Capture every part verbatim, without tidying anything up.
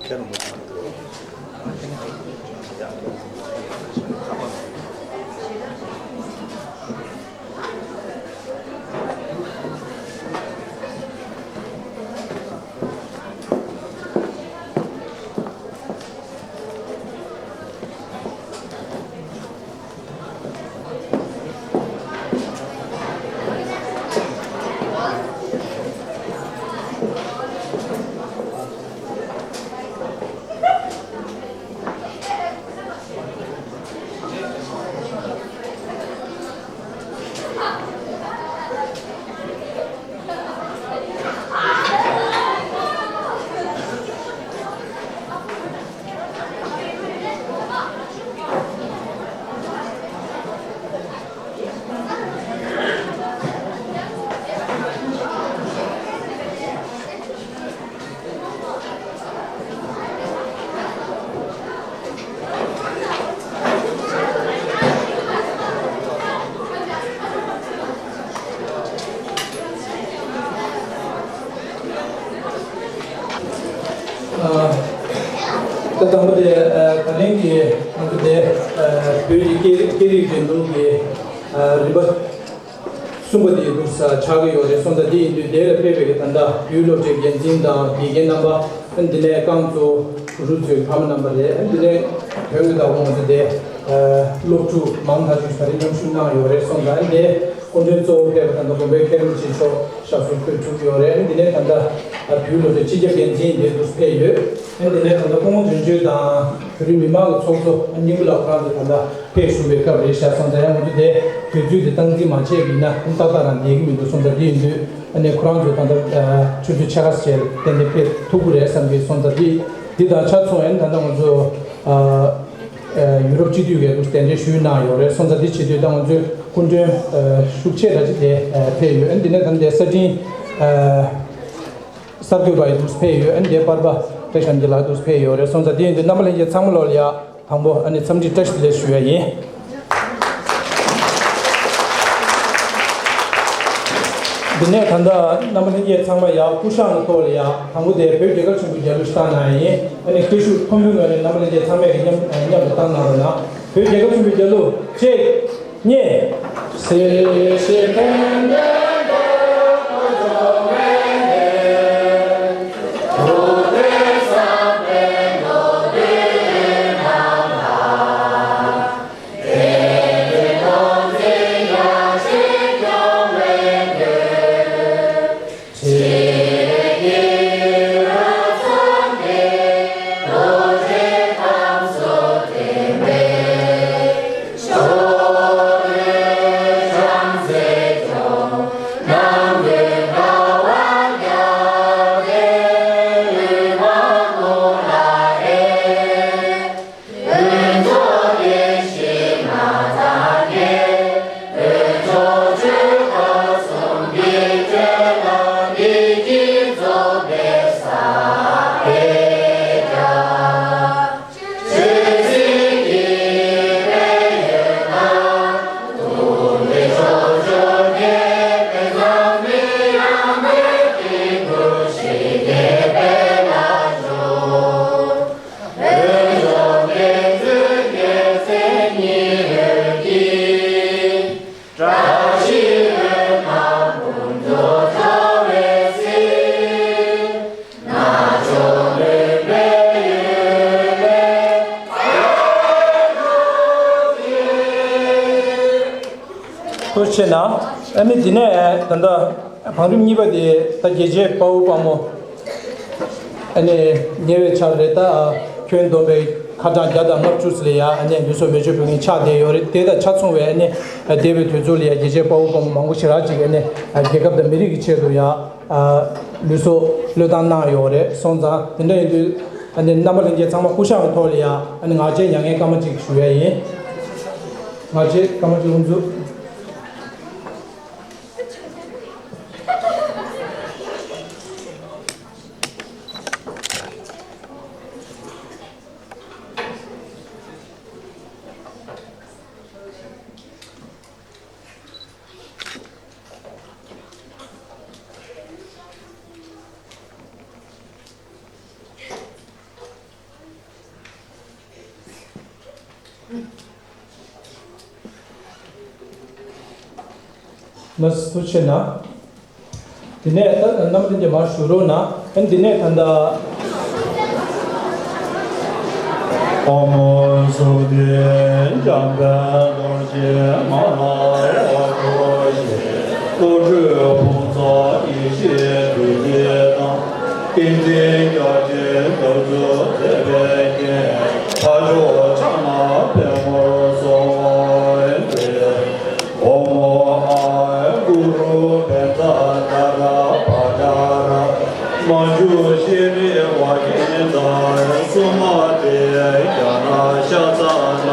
ད་དང་པོ་དེ་ད་ལན་གྱི་ང་ཚོ་དེ་བོད་ཀྱི་སྐད་སྐད་རིགས་འགྲན་བསྡུར་གྱི་རིམ་པ་གསུམ་པ་དེ་འདུག་ས་ཆགས་ཀྱི་ཡོད་རེད། སོང་ཙང་དེ་ཡིན་དུས་དེ་ལ་ཕེབས་པའི་ད་ལྟ་བོད་སློབ་གྲྭའི་འགན་འཛིན་དང་དགེ་རྒན་རྣམ་པ། འདི་ནས་རྐང་གཙོ་བོ་རུ་ཚོའི་ཕ་མ་རྣམ་པ་རེད། འདི་ནས་བོད་ཀྱི་བདག་པོ་ང་ཚོ་དེ་སློབ་ཕྲུག་མང་ཐག་ཆོད་ད་རེས་མཉམ་ཞུགས་གནང་ཡོད་རེད། སོང་ཙང་དེ་སྐུ་མགྲོན་གཙོ་བོ་ཕེབས་པ་ད་ལྟ་དགོན་པའི་མཁན་རིན་པོ་ཆེ་མཆོག་ཞབས་སོར་འཁོད་ཐུབ་ཡོད་རེད། འདི་ནས་ད་ལྟ་བོད་སློབ་གྲྭའི་སྤྱི་ཁྱབ་འགན་འཛིན་དེ་འདུག་ཕེབས་ཡོད། འདི་ནས་ད་ལྟ་སྐུ་ངོ་དོན་གཅོད་དང་བོད་རིགས་མི་མང་གི་ཚོགས་གཙོ་སྙིང་པོ་ལགས་ཁོ་རང་ཚོ་ད་ལྟ་ཕེབས་བཞུགས་པའི་སྐབས་རེད་ཤག་སོང་ཙང་ཡང་ང་ཚོ་དེ་དུས་ཚོད་དེ་སྟངས་འཛིན་མ་བྱས་པ་ཡིན་ན་ཏག་ཏག་རང་བསྡད་ཀྱི་མི་འདུག་སོང་ཙང་དེ་ཡིན་དུས་ཨ་ནི་ཁོ་རང་ཚོ་ད་ལྟ་ཆུ་ཚོད་ཕྱེད་ཀ་ཙམ་ཏན་ཏན་ཕེབས་ཐུབ་ཀྱི་རེད་བསམ་གྱི། སོང་ཙང་དེ་དེ་དང་ཆ་མཚུངས་ཡང་ད་ལྟ་ང་ཚོ་ཨ་ཡུ་རོབ་སྤྱི་འཐུས་ཀྱི་གདན་འདྲེན་ཞུས་གནང་ཡོད་རེད། སོང་ཙང་དེ་བྱེད་དུས་ད་ང་ཚོའི་སྐུ་མགྲོན་ཤུགས་ཆེ་ར་ཅིག་དེ་ཕེབས་ཡོད། ཨ་ནི་དེ་ནས་ད་ལྟ་དེ་གསར་འཕྲིན་ཨ། གསར་འགོད་པ་ཡི་འདུག་ཕེབས་ཡོད། ཨ་ནི་དེ་པར་པ་བཀྲ་ཤམ་གྱི་ལགས་འདུག་ཕེབས་ཡོད་རེད། སོང་ཙང་དེ་ཡིན་དུས་རྣམ་པ་ལྷན་རྒྱས་ཚང་མ་ལོག་ལ་ཡ་དང་པོ་ཨ་ནི་འཚམས་འདྲི་བཀྲ་ཤིས་བདེ་ལེགས་ཞུ་ཡ་ཡིན། འདི་ནས་ད་ལྟ་རྣམ་པ་ལྷན་རྒྱས་ཚང་མ་ཡ་སྐུ་ཤངས་ཀྱི་ཐོག་ལ་ཡ་དང་པོ་དེ་བོད་རྒྱལ་ཁབ་ཆེན་པོའི་རྒྱལ་གླུ་ཞིག་བཏང་གནང་ཡ་ཡིན། ཨ་ནི་སྐད་ཤུགས་མཐོན་པོའི་ངང་ནས་རྣམ་པ་ལྷན་རྒྱས་ཚང་མས་ཀྱི་མཉམ་མཉམ་དུ་བཏང་གནང་རོགས་གནང་། བོད་རྒྱལ་ཁབ་ཆེན་པོའི་རྒྱལ་གླུ་གཅིག་གཉིས། ཐུགས་རྗེ་གནང་། ཨ་ནི་འདི་ནས་ད་ལྟ་བང་རིམ་གཉིས་པ་དེ་ད་རྒྱལ་གཅེས་དཔའ་བོ་དཔའ་མོ་ཨ་ནི་ཉེ་བའི་ཆར་རེད། ད་ཁྱོན་བསྡོམས་པའི་ཁ་གྲངས་བརྒྱ་དང་ལྔ་བཅུ་ཙམ་ལ་ཡ་ཨ་ནི་ལུས་སྲོག་བེད་སྤྱོད་ཕུལ་མཁན་ཆགས་བསྡད་ཡོད་རེད། དེ་དང་ཆ་མཚུངས་པའི་ཨ་ནི་འདས་པའི་དུས་ཚོད་ལ་ཡ་རྒྱལ་གཅེས་དཔའ་བོ་དཔའ་མོ་མང་པོ་ཞེ་དྲག་ཅིག་ཨ་ནི་རྒྱལ་ཁབ་དང་མི་རིགས་ཀྱི་ཆེད་དུ་ཡ་ལུས་སྲོག་བློས་བཏང་གནང་ཡོད་རེད། སོང་ཙང་དེ་འདྲ་ཡིན་དུས་ཨ་ནི་རྣམ་པ་ལྷན་རྒྱས་ཚང་མ་སྐུ་ཤངས་ཀྱི་ཐོག་ལ་ཡ་ཨ་ནི་ངག་བཅད་མྱ་ངན་སྐར་མ་གཅིག་ཞུ་ཡ་ཡིན། ངག་བཅད་སྐར་མ་གཅིག་ལྷུན་འཛུགས། མ་སུ་ཆེ་ན། དེ་ནས་ད་རྣམ་པ་དེ་མར་ཞུ་རོགས་གནང་། ཨ་ནི་དེ་ནས་ད་ལྟ། ཨོཾ་སྭ་སྟི། འཇམ་དཔལ་རྡོ་རྗེ་མ་ལ་ཡ་གྲོ་ཞིང་། བློ་གྲོས་ཕུན་ཚོགས་ཡེ་ཤེས་བདུད་རྩི་དང་། ཏིང་འཛིན་རྒྱ་ཆེན་དམ་ཚིག་མཛད་པའི་རྒྱན། ཕ་མཆོག་ཕྱག་ན་པདྨོར་གསོལ་བ་འདེབས། ཨོཾ་ཨཱཿཧཱུྃ་ཀུ་རུ་བཛྲ་ཏ་ར་བཛྲ། མ་ཇུ་ཤྲཱི་ཝཱ་ཀྱནྡྷ་སུ་མ་ཏི་ཛྙཱ་ན་ཤ་ཙ་ན་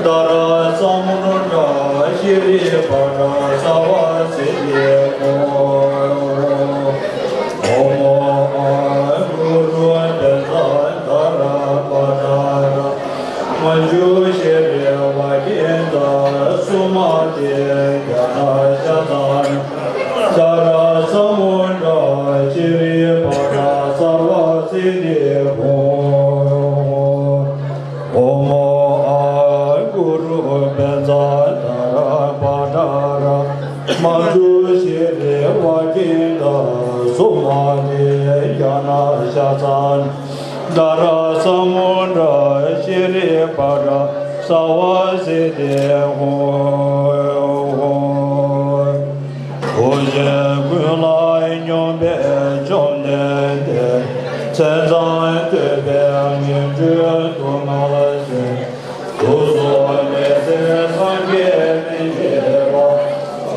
དྷ་ར་ས་མུ་དྲ་ཤྲཱི་བཛྲ་སརྦ་སིདྡྷི་ཧཱུྃ། ཨོཾ་ཨཱཿཧཱུྃ་ཀུ་རུ་བཛྲ་ཏ་ར་བཛྲ། མ་ཇུ་ཤྲཱི་ཝཱ་ཀྱནྡྷ་སུ་མ་ཏི་ཛྙཱ་ན་ཤ་ཙ་ན་དྷ་ར་ས་མུ་དྲ་ཤྲཱི་བཛྲ་སརྦ་སིདྡྷི་ཧཱུྃ། ཨོཾ་ཨཱཿཧཱུྃ་ཀུ་རུ་བཛྲ་ཏ་ར་བཛྲ། མ་ཇུ་ཤྲཱི་ཝཱ་ཀྱནྡྷ་སུ་མ་ཏི་ཛྙཱ་ན་ཤ་ཙ་ན་དྷ་ར་ས་མུ་དྲ་ཤྲཱི་བཛྲ་སརྦ་སིདྡྷི་ཧཱུྃ། འོད་ཆེན་ཀུན་ལ་སྙོམས་པའི་བཅོམ་ལྡན་འདས། མཚན་མཚམས་ཐོས་པས་ངན་འགྲོའི་དུག་རྣམས་སེལ། དུག་གསུམ་མེ་བསྲེགས་སངས་རྒྱས་གླིང་གི་དཔལ།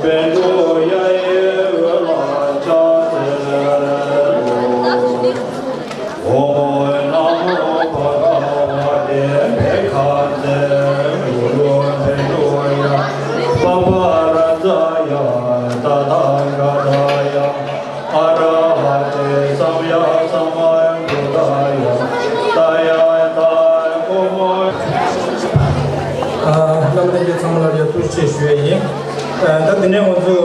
པཎ་གྲུབ་དབྱངས་ཡིག་འོད་ལ་ཕྱག་འཚལ་ལོ། ཨོཾ་ན་མོ་བྷ་ག་ཝ་ཏེ་བྷེ་ཁ་ཛེ། གུ་རུ་པཎ་གྲུབ་དབྱངས། པ་པ་ར་ཙ་ཡ་ཏ་ཐཱ་ག་ཏཱ་ཡ། ཨ་ར་ཧ་ཏེ་སམ་ཡ་སམ་བུདྡྷཱ་ཡ། ད་ཡ་ད་ཀོ་མོ། ཨ། བླ་མ་ལྷན་རྒྱས་ཚང་མ་ལ་ཡང་ཐུགས་རྗེ་ཆེ་ཞུ་ཡས་ཡིན། ཨ། ད་དེ་ནས་ང་ཚོ་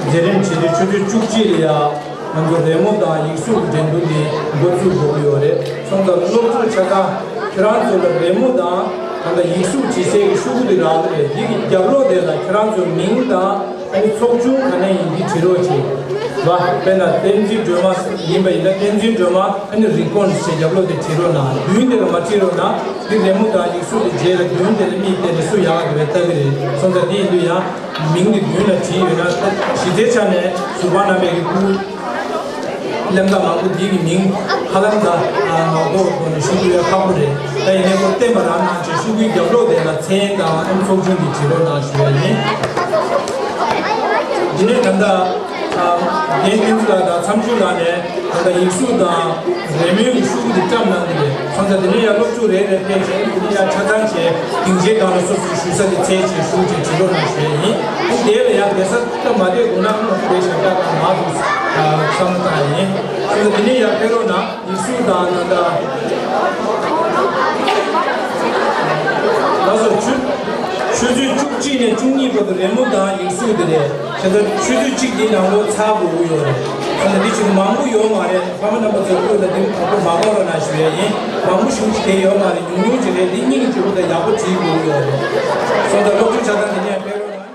མཛད་རིམ་བྱེད་དུས་ཆུ་ཚོད་བཅུ་གཅིག་ལ་ཡ་ང་ཚོ་རི་མོ་དང་ཡིག་གཟུགས་ཀྱི་འགྲན་བསྡུར་འདི་འགོ་བཙུགས་དགོས་ཀྱི་ཡོད་རེད། སོང་ཙང་སློབ་ཕྲུག་ཆ་ཚང་ཁྱེད་རང་ཚོ་ལ་རི་མོ་དང་ད་ལྟ་ཡིག་གཟུགས་བྲིས་སའི་གི་ཤོག་གུ་འདི་རག་གི་རེད། འདི་གི་རྒྱབ་ལོགས་དེ་ལ་ཁྱེད་རང་ཚོའི་མིང་དང་། ཨ་ནི་ཚོགས་ཆུང་ག་ནས་ཡིན་འདི་བྲིས་རོགས་བྱེད། བ། དཔེར་ན་བསྟན་འཛིན་སྒྲོལ་མ་ཡིན་པ་ཡིན་ན་བསྟན་འཛིན་སྒྲོལ་མ། ཨ་ནི་རི་ཀོན་ཞེས་རྒྱབ་ལོགས་དེ་བྲིས་རོགས་གནང་། མདུན་དེ་ལ་མ་བྲིས་རོགས་གནང་། འདི་རི་མོ་དང་ཡིག་གཟུགས་དེ་རྗེས་ལ་མདུན་དེ་ལ་དམིགས་ཏེ་རི་སུ་ཡག་གི་རེད་ལྟ་གི་རེད། སོང་ཙང་དེ་ཡིན་དུས་ཡང་མིང་འདི་མདུན་ལ་བྲིས་ཡོད་ན་ད་གཞི་རྩའི་ཆ་ནས་ཟུར་པ་རྣམ་པའི་གི་སྐུ། གླེང་སྟེགས་མང་པོ་འདི་གི་མིང་ཧ་ལམ་ད་མ་གོ་བ་ནས་ཞུ་རྒྱུ་ཡང་ཁག་པོ་རེད། ད་ཡིན་ནའི་ཁོ་བསྟན་པ་རང་གནང་བྱས་ཤོག་གུའི་རྒྱབ་ལོགས་དེ་ལ་མཚན་དང་ཨ་ནི་ཚོགས་ཆུང་འདི་བྲིས་རོགས་གནང་ཞུ་ཡ་ཡིན། འདི་ནས་ད་ལྟ་རྒན་བསྟན་འཛིན་ལགས་དང་མཚམས་སྦྱོར་ལགས་ནས་ད་ལྟ་ཡིག་གཟུགས་དང་རི་མོའི་གི་ཤོག་གུ་འདི་བཀྲམ་གནང་གི་རེད། སོང་ཙང་འདི་ནས་ཡང་སློབ་ཕྲུག་རེ་རེ་ཕེབས་བྱས་འདི་ནས་ཡང་ཆ་ཚང་བྱས་སྡིངས་ཆའི་སྒང་ལ་སོ་སོའི་ཞུ་ས་དེ་འཚོལ་བྱས་ཞུ་བྱས་བྲིས་རོགས་གནང་ཞུ་ཡ་ཡིན། དེ་ལ་ཡང་བསྡད་ས། ད་མ་བསྡད་དགོས་ན་ཨ་མ་བསྡད་བཞག་ཀྱང་མ་འདུག་བསམ་བཏང་ཡིན། ཁྱོད་ཚོ་དེ་ནས་ཡར་ཕེབས་རོགས་གནང་། ཡིག་གཟུགས་དང་ད་ལྟ་ལགས་སོ། ཆུ་ཆུ་ཚོད་བཅུ་གཅིག་ནས་བཅུ་གཉིས་བར་དུ་རི་མོ་དང་ཡིག་གཟུགས་དེ་རེད། ཁྱོད་ཚོ་ཆུ་ཚོད་གཅིག་དེའི་ནང་ལོགས་ཚར་དགོས་ཀྱི་ཡོད་རེད། ད་ལྟ་འདི་ཕྱིན་མང་པོ་ཡོད་མ་རེད། ཕ་མ་རྣམ་པ་ཚོ་ཁོས་ད་འདི་མང་པོ་མ་གོ་རོགས་གནང་ཞུ་ཡ་ཡིན། མང་པོ་ཞེ་པོ་ཅིག་དེ་ཡོད་མ་རེད། ཉུང་ཉུང་ཅིག་རེད། འདི་སྙིང་རྗེ་པོ་དང་ཡག་པོ་བྲིས་དགོས་ཀྱི་ཡོད་རེད། སོང་ཙང་སློབ་ཕྲུག་ཆ་ཚང་དེ་ནས་ཕེབས་རོགས་གནང་།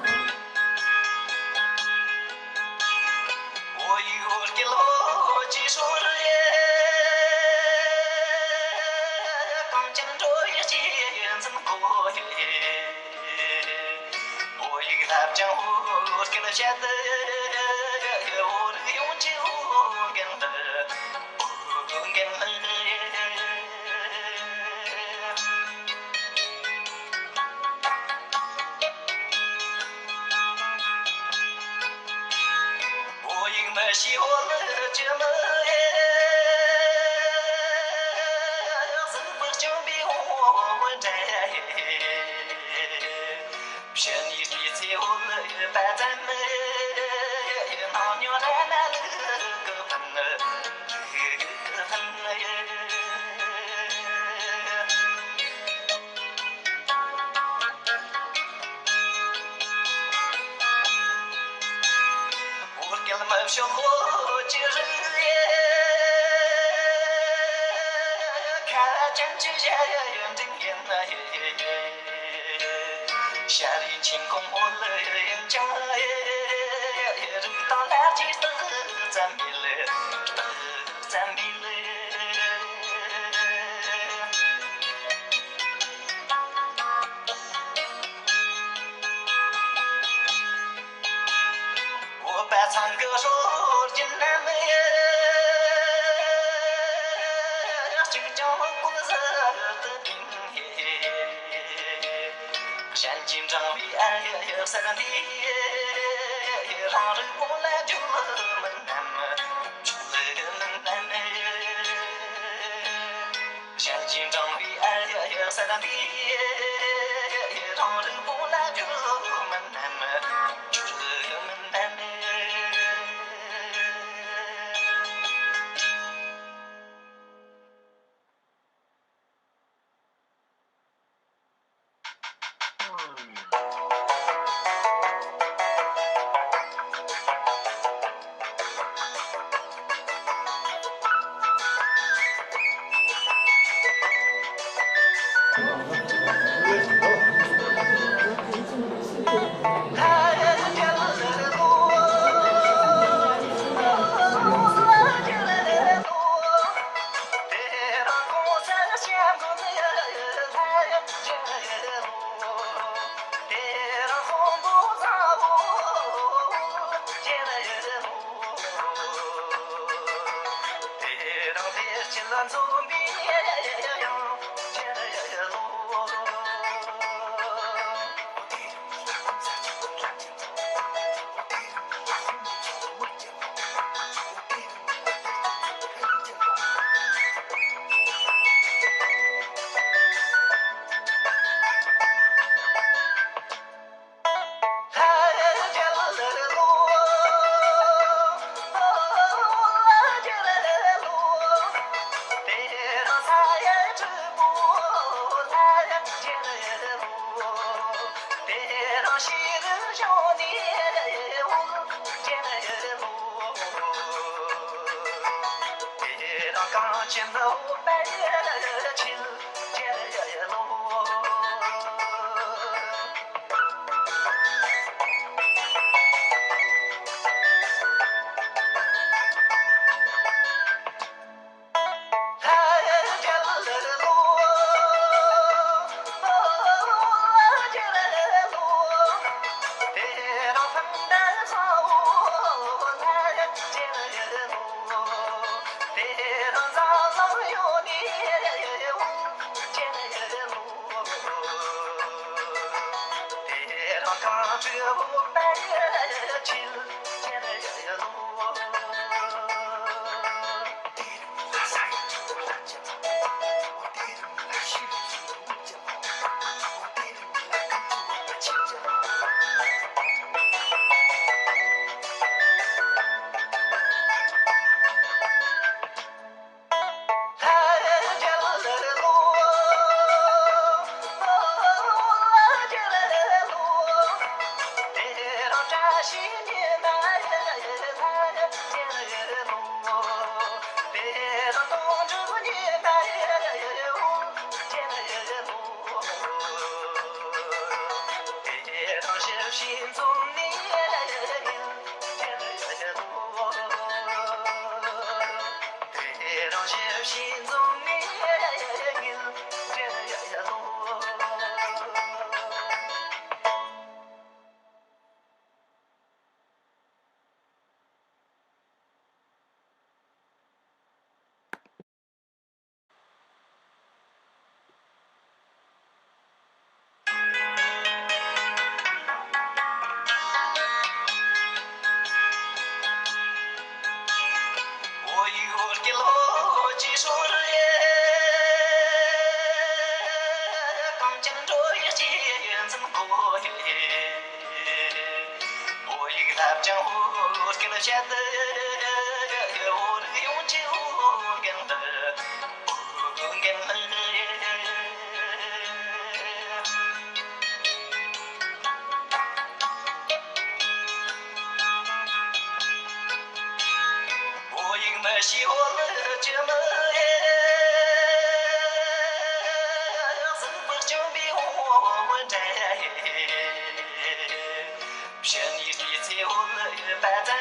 རིགས་དང་ལྷ་གཅིག་རྟག་ཙམ་མེད་ལ། རྟག་ཙམ་མེད་ལ། བོད་པ་ཚང་གི་སྲོལ་རྒྱུན་ནམ། གཅིག་ཀྱང་བཀོལ་ཟད་དུ་ཕིང་། གཞན་གྱིས་འབྲང་བའི་ཨ་ཡི་ཡི་གསར་འདི། རང་རིགས་བོད་ལ་འཇུག་མིན་ནམ། འཇུག་མིན་ནམ། གཞན་གྱིས་འབྲང་བའི་ཨ་ཡི་ཡི་གསར་འདི། རང་རིགས་བོད་ལ་འཇུག་མིན་ནམ། འཇུག་མིན་ནམ། བོད་ཡིག་བསླབ་ཀྱང་བོད་སྐད་བཤད། བོད་རིགས་ཡོངས་ཀྱི་བོད་རྒན་འདི། བོད་རྒན་ལགས། བོད་ཡིག་མི་ཤེས་བོད་ཀྱི་མི། གཟུགས་པོ་སྐྱོན་པའི་བོད་འདྲ། ཕྱི་ནས་བལྟས་ཚེ་བོད་པ་ཙམ།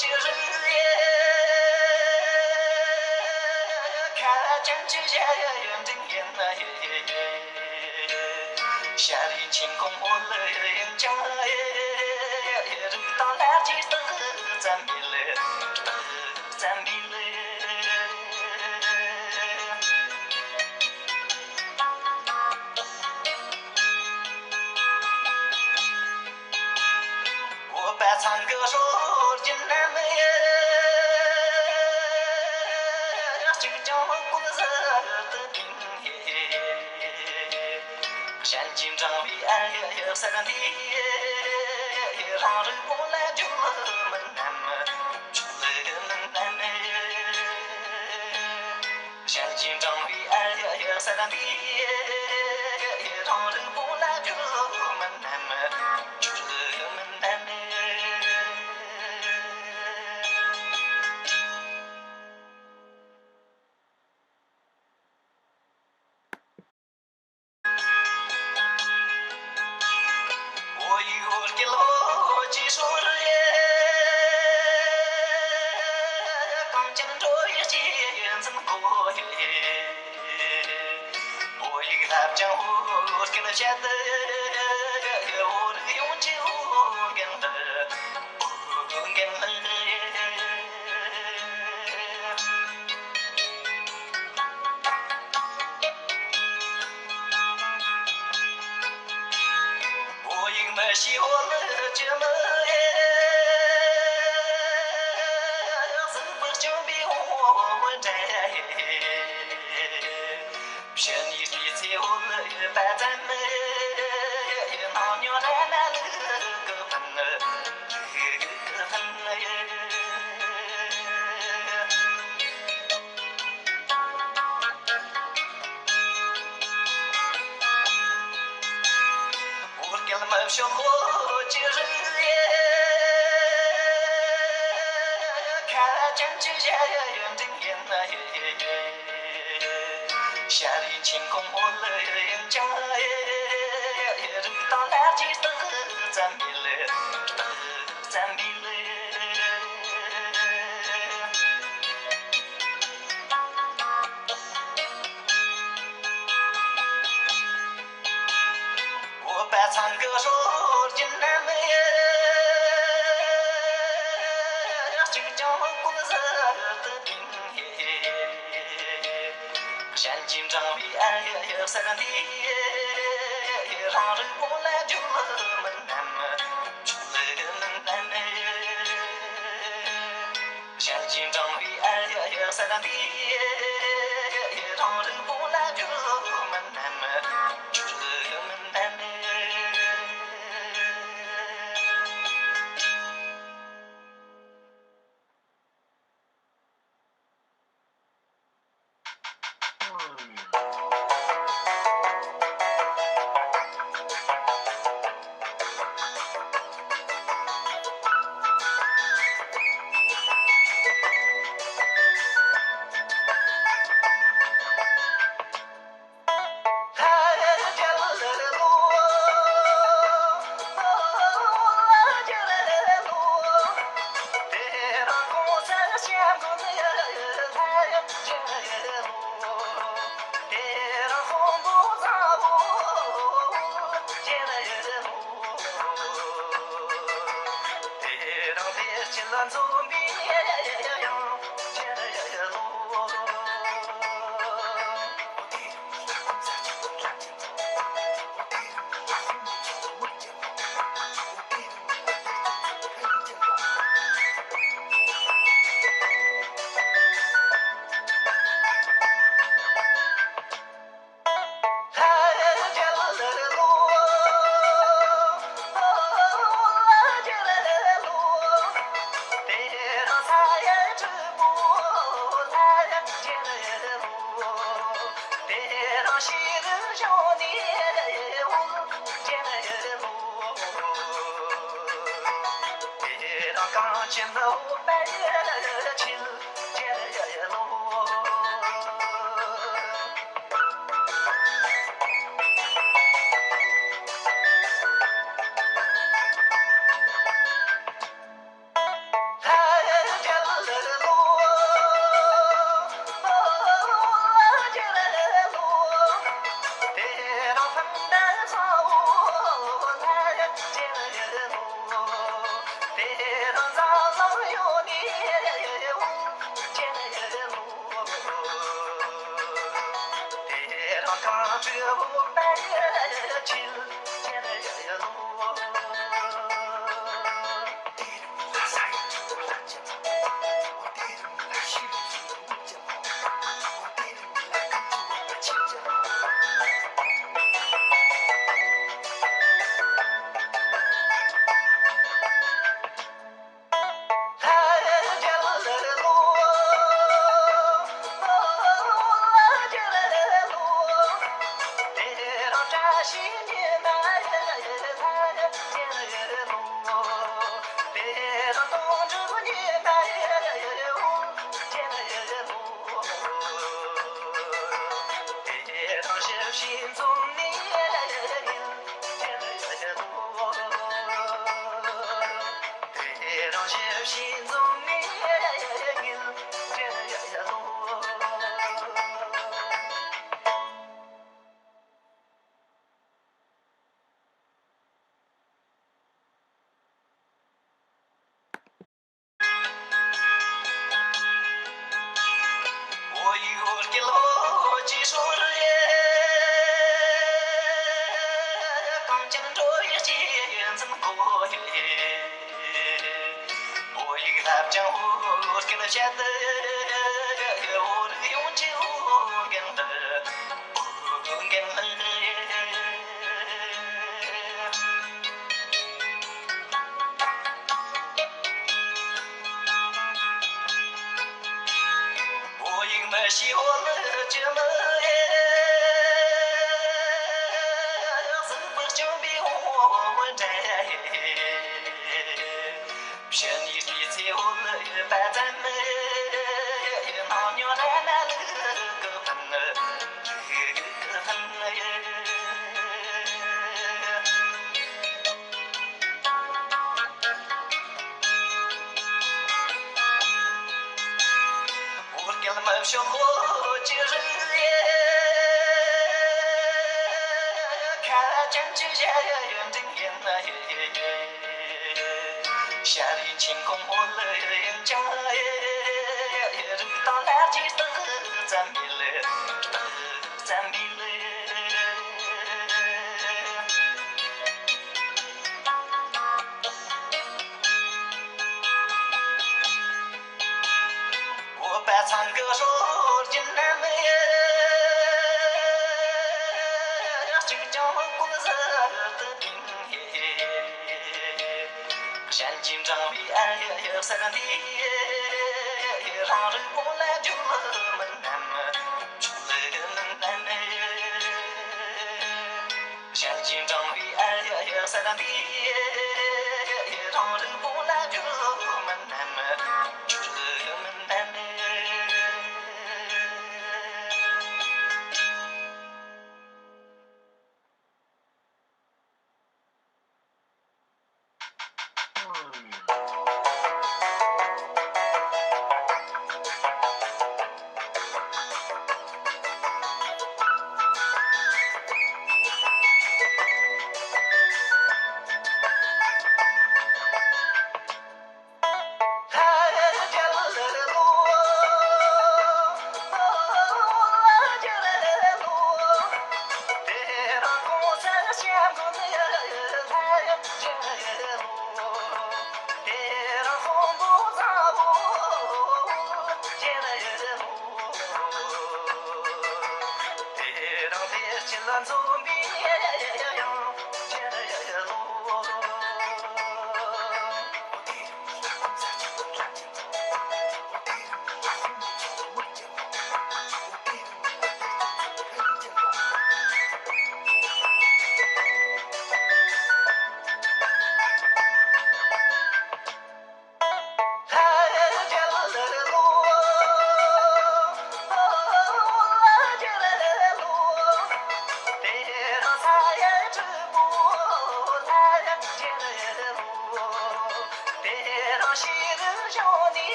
ཅི་རིགས་ཡེ། ཁ་ཅན་ཅི་བྱ་ཡ་ཡོད་འདྲེན་ཡིན་ན་ཡེ། ཤ་རིའི་ཆིང་ཁོང་འོ་ལ་ཡིན་ཅང་ཡེ། རིགས་དང་ལྷ་གཅིག་རྟགས་ཙམ་མི་ལེ། རྟགས་ཙམ་མི་ལེ། བོད་པ་ཚང་གི་སྲོལ་རྒྱུན་ནམ་ཡེ། གཅིག་ཀྱང་བཀོལ་ཟད་དུ་ཕིང་ཡེ། གཞན་གྱིས་འབྲང་བའི་ཨ་ཡེ་ཡེ་གསར་འདི་ཡེ། རང་རིགས་པོ་ལ་འཇུག་ལུགས་མིན་ནམ། འཇུག་ལུགས་མིན་ནམ། གཞན་གྱིས་འབྲང་བའི་ཨ་ཡེ་ཡེ་གསར་འདི་ཡེ། རང་རིགས་པོ་ལ་འཇུག་ལུགས་མིན་ནམ། འཇུག་ལུགས་མིན་ནམ། བོད་ཡིག་བོད་སྐད་བོད་ཀྱི་སྲོལ་རྒྱུན། གངས་ཅན་འགྲོ་བའི་གཅེས་འཛིན་སྒོ་ཡེ། བོད་ཡིག་བསླབ་ཀྱང་བོད་སྐད་བཤད། བོད་རིགས་ཡོངས་ཀྱི་བོད་འགན་འདི། བོད་འགན་འདི། བོད་ཡིག་མི་ཤེས་བོད་ཀྱི་མི་ཡིན། གཟུགས་པོ་སྐྱོན་པའི་བོད་འདྲ་ཡིན། ཕྱི་ནས་བལྟས་ཚེ་བོད་པ་ཙམ་ཡིན། ནང་ཉོ་ར་མ་ལུག་གི་ཕན། ལུག་གི་ཕན་ཡིན། བོད་སྐད་མི་ཤེས་བོད་ཀྱི་རིགས་ཡིན། ཁ་ཅན་གྱི་གཞས་ཡིན་འདྲེན་ཡིན་ན་ཡིན། ཤ་རིའི་ཆིང་ཁོང་བོད་ལ་ཡིན་ཅང་ཡིན། རིགས་དང་ལྷ་གཅིག་རྟགས་ཙམ་མི་ལེ། རྟགས་ཙམ་མི་ལེ། བོད་པ་ཚང་གི་སྲོལ་རྒྱུན་ནམ་ཡིན། གཅིག་ཀྱང་བཀོལ་ཟད་དུ་ཕིང་ཡེ། གཞན་གྱིས་འབྲང་བའི་ཨ་ཡེ་ཡེ་གསར་འདི་ཡེ། རང་རིགས་པོ་ལ་འཇུག་ལུགས་མིན་ནམ། འཇུག་ལུགས་མིན་ནམ། གཞན་གྱིས་འབྲང་བའི་ཨ་ཡེ་ཡེ་གསར་འདི་ཡེ། རང་རིགས་པོ་ལ་འཇུག་ལུགས་མིན་ནམ། འཇུག་ལུགས་མིན་ནམ།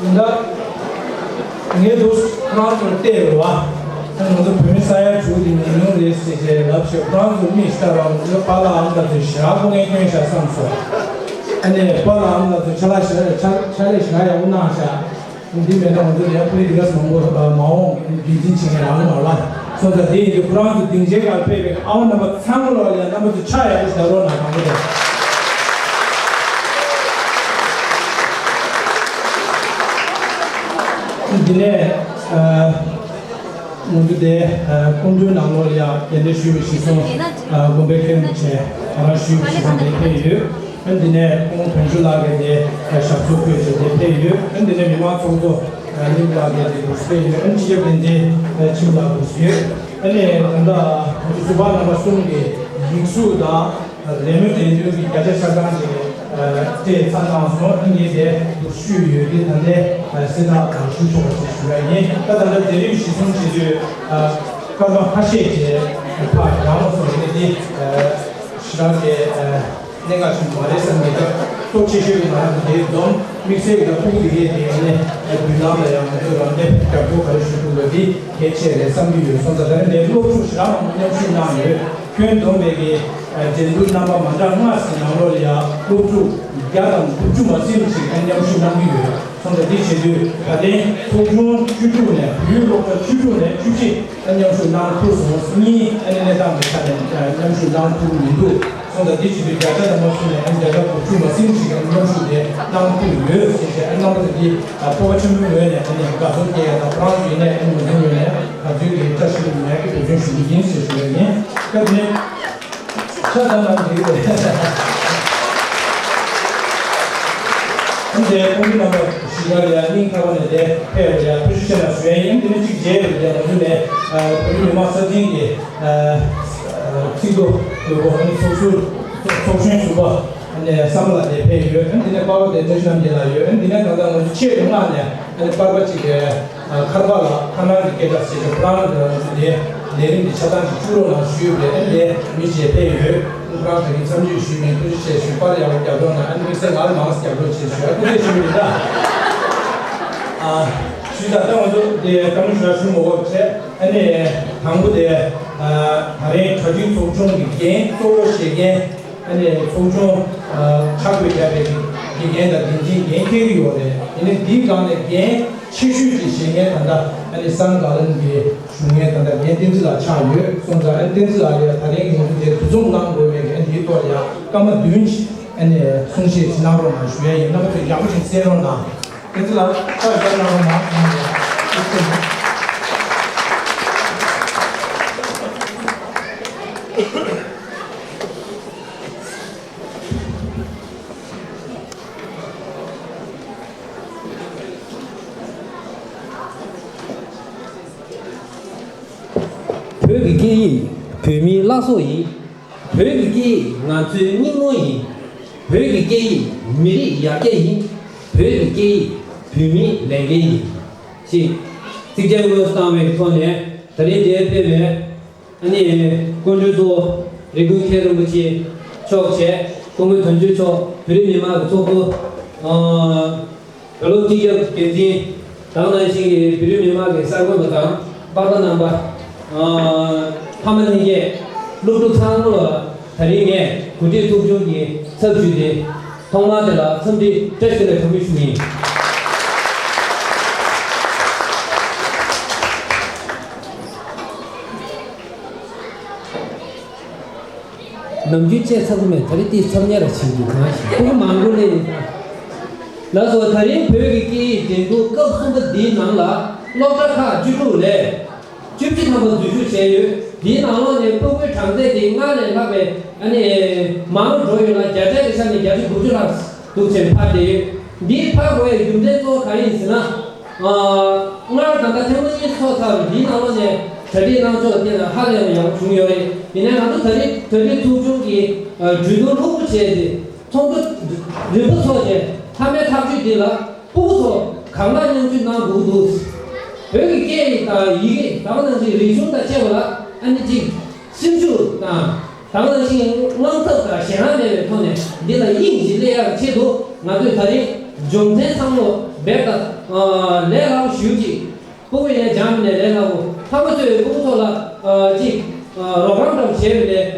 ད་ངས་འདུག་ཁོ་རང་ཚོར་བལྟས་རེད་བ། ད་ང་ཚོ་བོད་མི་ས་ཡ་དྲུག་གི་ཉམས་མྱོང་རེད་ཟེར་བྱས་ལབ་ཞེས་ཁོ་རང་ཚོ་མིག་ལྟ་རང་ཚོ་པཱ་ལགས་ཨ་མ་ལགས་ཚོས་ཞེ་དྲག་སྐུ་ངལ་སྐྱོན་བཞག་བསམ་སོང་། ཨ་ནི་པཱ་ལགས་ཨ་མ་ལགས་ཚོས་ཕྱག་ལས་ཞེ་དྲག་ཕྱག་ཕྱག་ལས་ཞེ་དྲག་ཡག་པོ་གནང་བཞག་འདི་མེད་ན་ང་ཚོ་ལ་ཡང་པོ་ལི་ཊི་ཀལ་མང་པོ་མ་འོངས་རྒྱུན་འཛིན་བྱེད་མཁན་རང་མ་ལ་སོང་ཙང་དེ་ཡིན་དུས་ཁོ་རང་ཚོ་སྡིངས་ཆའི་སྒང་ཕེབས་པའི་ཨ་མ་རྣམ་པ་ཚང་མ་ལ་ཡང་རྣམ་པ་ཚོ་ཕྱག་ཡག་པོ་ཞིག་བརྡབ་རོགས་གནང་དང་པོ་དེ། འདི་ནས་ང་ཚོ་དེ་སྐུ་མདུན་ནང་ལོགས་ལ་ཡང་གདན་འདྲེན་ཞུས་པ་གཞིར་བཟུང་དགོན་པའི་མཁན་རིན་པོ་ཆེ་ང་རང་ཞུས་པ་གཞིར་བཟུང་དེ་ཕེབས་ཡོད། ཨ་འདི་ནས་ཁོང་བོན་ཆོས་ལགས་ཀྱིས་དེ་ཞབས་སོར་བཀོད་བྱས་ཏེ་ཕེབས་ཡོད། ཨ་འདི་ནས་མི་མང་ཚོགས་གཙོ་ཨ་ལིམ་ལགས་ཀྱིས་དེ་དུས་ཕེབས་ཡོད། ཨ་སྤྱི་ཁྱབ་འགན་འཛིན་ཨ་ཁྱིམ་ལགས་དུས་ཡོད། ཨ་ནས་ད་ལྟ་ང་ཚོ་ཟུར་པ་རྣམ་པ་གསུམ་གྱིས་ཡིག་གཟུགས་དང་ལས་མི་འགྲན་བསྡུར་གྱི་བརྒྱ་ཆ་ཆ་ཚང་ཞིག་སྤྲད་ཚར་གནང་སོང་། ཨ་ངས་དེ་དུ་ཞུས་ཡོད་དེ་ད་ལྟའི་གསལ་བསྒྲགས་ཞུ་ཆོག་པ་ཞིག་ཞུ་ཡ་ཡིན། ད་ད་ལྟ་མཛད་རིམ་གཞི་བཟུང་བྱེད་དུས་སྐར་མ་ཁ་ཤས་ཀྱི་ཕར་འགྲངས་སོང་། དེ་འདི་ཞེ་དྲག་གི་གནད་འགག་ཆེན་པོ་མ་རེད་བསམ་གྱི་འདུག་གཙོ་ཆེ་ཤོས་ཀྱི་ང་རང་གི་དེའི་འཛོམས་དམིགས་བསལ་གྱི་ཕྲུ་གུ་དེ་གས་དེ་ནས་མདུན་ལམ་ལ་ཡང་ང་ཚོས་རམ་འདེགས་རྒྱབ་སྐྱོར་ག་རེ་ཞུ་དགོས་པ་འདི་གལ་ཆེ་རེད་བསམ་གྱི་ཡོད། སོང་ཙང་ད་རེས་འདིར་སློབ་ཕྲུག་ཞེ་དྲག་མང་པོ་མཉམ་ཞུགས་གནང་ཡོད། ཁྱོན་བསྡོམས་པའི་གི་འགྲན་བསྡུར་རྣམ་པ་མ་འདྲ་ལྔ་ཞིག་ནང་ལོགས་ལ་ཡང་སློབ་ཕྲུག་ བརྒྱ་དང་དགུ་བཅུ་མ་ཟིན་ཞིག་ཨ་མཉམ་ཞུགས་གནང་གི་ཡོད། སོང་ཙང་འདི་བྱེད་དུས་ད་ཐེངས་ཚོགས་ཆུང་བཅུ་དྲུག་ནས་བོད་ཡིག་སློབ་གྲྭ་བཅུ་དྲུག་ནས་བཅུ་གཅིག་ཨ་མཉམ་ཞུགས་གནང་ཐུབ་སོང་། གཉིས་ཨ་ནི་གནས་སྟངས་ཀྱི་ཆ་ནས་ཨ་མཉམ་ཞུགས་གནང་ཐུབ་མི་འདུག། སོང་ཙང་འདི་བྱེད་དུས་བརྒྱ་ཆ་དང་མ་སོང་ནས་ཨ་ནི་བརྒྱ་ཆ་དགུ་བཅུ་མ་ཟིན་ཞིག་ཨ་མཉམ་ཞུགས་དེ་གནང་ཐུབ་ཡོད་ཟེར་བྱས་ཨ་རྣམ་པ་ཚོ་འདི་ཨ་སྤོབས་པ་ཆེན་པོའི་ངོས་ནས་ཨ་ནི་དགའ་ཚོར་སྐྱེ་ཡ་དང་ཁོ་རང་ཚོ་ཡིན་ནའི་ཨ་ནི་ངོས་འཛིན་ངོས་ནས་ང་ཚོའི་གི་བཀྲ་ཤིས་ལྷུན་གྲུབ་ཡག་གི་འབད་བརྩོན་ཞུ་གི་ཡིན་ཟེར་ཞུ་ཡ་ཡིན། སྐབས་འདི་ནས། ཆ་ཚང་ནང་འགྲིག་རེད། ཨ་ནི་དེ་ཁོང་ཚོ་རྣམ་པ་གཞིས་ཀ་ལ་ཡ་སྙིང་ཐག་པ་ནས་དེ་ཕེབས་པར་ཡ་ཐུགས་རྗེ་ཆེ་ལ་ཞུ་ཡ་ཡིན། དེ་ནས་གཅིག་རྗེས་ལ་ཡ་ང་ཚོ་ནས་བོད་མི་མང་སྲིད་འཛིན་གྱི་ཚིག་ཐོ་དགོས་པ་ཨ་ནི་ཚོགས་ཟུར་ཚོགས་གཞོན་ཟུར་པ་ཨ་ནི་བསམ་ལ་དེ་ཕེབས་ཡོད། ཨ་ནི་དེ་ནས་པར་པ་དེ་བཀྲ་ཤིས་རྣམ་རྒྱལ་ལགས་ཡོད། ཨ་ནི་དེ་ནས་ད་ལྟ་ང་ཚོ་ཆེད་དུ་མངགས་ནས་ཨ་ནི་པར་པ་གཅིག་གི་ཁར་པ་ལ་ཁ་ནང་གི་སྐད་ཆ་བཤད་ཀྱི་ཁོ་རང་གི་ལས་ལས་རིམ་འདི་ཆ་ཚང་ཞིག་བཅུག་རོགས་གནང་ཞུས་པས་ཨ་ནི་མི་བཅས་ཕེབས་ཡོད། ཁོ་རང་ད་གིན་འཚམས་འདྲི་ཞུས་མིན་ཐུགས་རྗེ་ཆེ་ཞུས། པར་ཡག་པོ་རྒྱབ་རོགས་གནང་། ཨ་ནི་དམིགས་བསལ་ང་ལ་མང་ཙམ་རྒྱབ་རོགས་བྱེད་ཞུ། ཨ་སྐུ་ཚེ་ཞུ་མི་རེད་ད། ཞུས་ད་ལྟ་ང་ཚོ་དེ་བཀའ་མོལ་ཞུ་བ་ཞུ་མ་དགོས་པ་བྱས། ཨ་ནི་དང་པོ་དེ་ད་རིང་གྲ་སྒྲིག་ཚོགས་ཆུང་གི་འགན་གཙོ་བོ་བཞེས་མཁན། ཨ་ནི་ཚོགས་ཆུང་ཆ་བགོས་བརྒྱབ་པའི་དགེ་རྒན་དང་དགེ་འདུན་འགན་འཁྱེར་གྱི་ཡོད་རེད། དེ་ནི་འདིའི་སྒང་ནས་འགན་ཆེ་ཤོས་ཀྱི་བཞེས་མཁན་ད་ལྟ་ཨ་ནི་སན་གྷ་ལན་གྱི་བཞུགས་མཁན་ད་ལྟ་རྒན་བསྟན་འཛིན་ལགས་ཆགས་ཡོད། སོང་ཙང་ཨ་ནི་བསྟན་འཛིན་ལགས་ལ་ད་རིང་གི་ང་ཚོ་དེ་འདུ་འཛོམས་གནང་དགོས་པའི་ཨ་ནི་འདིའི་ཐོག་ལ་ཡང་སྐར་མ་བདུན་ཅིག་ཨ་ནི་གསུང་བཤད་ཅིག་གནང་རོགས་གནང་ཞུ་ཡ་ཡིན། རྣམ་པ་ཚོས་ཡག་པོ་ཅིག་གསན་རོགས་གནང་། བསྟན་འཛིན་ལགས་ཕྱག་བཞག་གནང་རོགས་གནང་། བོད་ཀྱི་སྐད་ཡིག་བོད་མིའི་བླ་སྲོག་ཡིན། བོད་ཀྱི་སྐད་ཡིག་ང་ཚོའི་སྙིང་རླུང་ཡིན། བོད་ཀྱི་སྐད་ཡིག་མི་རིགས་ཡར་རྒྱས་ཡིན། བོད་ཀྱི་སྐད་ཡིག་བོད་མིའི་ལས་འགན་ཡིན། ཞེས་ཚིགས་བཅད་དངོས་སུ་བཏང་བའི་ཐོག་ནས་ད་རིང་འདིར་ཕེབས་པའི་ཨ་ནི་སྐུ་མགྲོན་གཙོ་བོ་རེ་སྐུལ་མཁན་རིན་པོ་ཆེ་མཆོག་བཅས་སྐུ་ངོ་དོན་གཅོད་མཆོག་བོད་རིགས་མི་མང་གི་ཚོགས་གཙོ། བོད་སློབ་སྤྱི་ཁྱབ་འགན་འཛིན། དེ་ནང་བཞིན་གྱི་བོད་རིགས་མི་མང་གི་གསར་འགོད་པ་དང་པར་པ་རྣམ་པ། ཕ་མ་ལྷན་རྒྱས། སློབ་ཕྲུག་ཚང་མ་ལ་ད་རིང་ངས་གོ་སྒྲིག་ཚོགས་ཆུང་གི་ཚབ་ཞུས་ཏེ། ཐོག་མར་དེ་ལ་འཚམས་འདྲི་བཀྲ་ཤིས་བདེ་ལེགས་གྲངས་མེད་ཞུ་གི་ཡིན། ནམ་རྒྱུན་བཅད་ཚར་གི་མེད། ད་རེས་དེ་ཚབ་ཉེ་ར་ཕྱིན་འདུག་གང་ཞིག་ཕྲུ་གུ་མང་པོ་སླེབས་ཡིན་ད། ལགས་སོ། ད་རིང་བོད་ཀྱི་སྐད་ཡིག་འགྲན་བསྡུར་སྐབས་གསུམ་པ་འདིའི་ནང་ལ་སློབ་གྲྭ་ཁག་བཅུ་དྲུག་ལས་བཅུ་བཞི་ཐམ་པ་འཛུལ་ཞུགས་བྱས་ཡོད། འདིའི་ནང་ལོགས་ནས་ཕྲུ་གུའི་གྲངས་ཚད་དེ་སྔར་ལས་ལྷག་པའི་ཨ་ནི་མང་རུ་འགྲོ་ཡོད་ལ། བརྒྱ་ཆ་གི་ཆ་ནས་བརྒྱ་ཆ་དགུ་བཅུ་ལྷག་འདུག་ཅེས་ཕར་བསྡད་ཡོད། འདིའི་ཕར་འགྲོ་བའི་རྒྱུ་མཚན་གཙོ་བོ་གང་ཡིན་ཟེར་ན། སྔར་ད་ལྟ་ཐེངས་མ་གཉིས་ཚོགས་ཚར་བའི་འདིའི་ནང་ལོགས་ནས་གྲ་སྒྲིག་གནང་ཕྱོགས་དེ་ལ་ཧ་ལས་པ་ཡག་པོ་བྱུང་ཡོད་རེད། ཡིན་ནའི་ང་ཚོ་ད་རེས་གྲ་སྒྲིག་ཚོགས་ཆུང་གིས་གྲོས་བསྡུར་ལྷུག་པོ་བྱས་ཏེ་ཚོགས་འདུ་རིམ་པ་ཚོགས་རྗེས་མཐའ་མའི་ཐག་གཅོད་འདི་ལ་ཕྲུ་གུ་ཚོ་གང་ལ་མཉམ་ཞུགས་གནང་དགོས་ཀྱི་འདུག། བོད་ཀྱི་སྐད་ཡིག་དང་ཡི་གེ་དེ་ནང་བཞིན་རིག་གཞུང་དང་བཅས་པ་ལ་ཨ་ནི་གཅིག་སེམས་ཤུགས་དང་། དེ་ནང་བཞིན་དངངས་འཚབ་དང་ཞེད་སྣང་མེད་པའི་ཐོག་ནས་འདི་ལ་དབྱིངས་ཀྱིས་སླེབས་ཡག་ཆེད་དུ་ང་ཚོས་ད་རིང་སྦྱོང་ཚན་ཚང་མ་རྦད་དེ་ལས་སླ་པོ་ཞེ་པོ་ཅིག་ཕྲུ་གུ་ཡང་སྦྱངས་ནས་ལས་སླ་པོ། ཕ་མ་ཚོས་ཕྲུ་གུ་ཚོ་ལ་ཅིག་རོགས་རམ་འདྲ་པོ་བྱས་པ་ལས་བྱེད་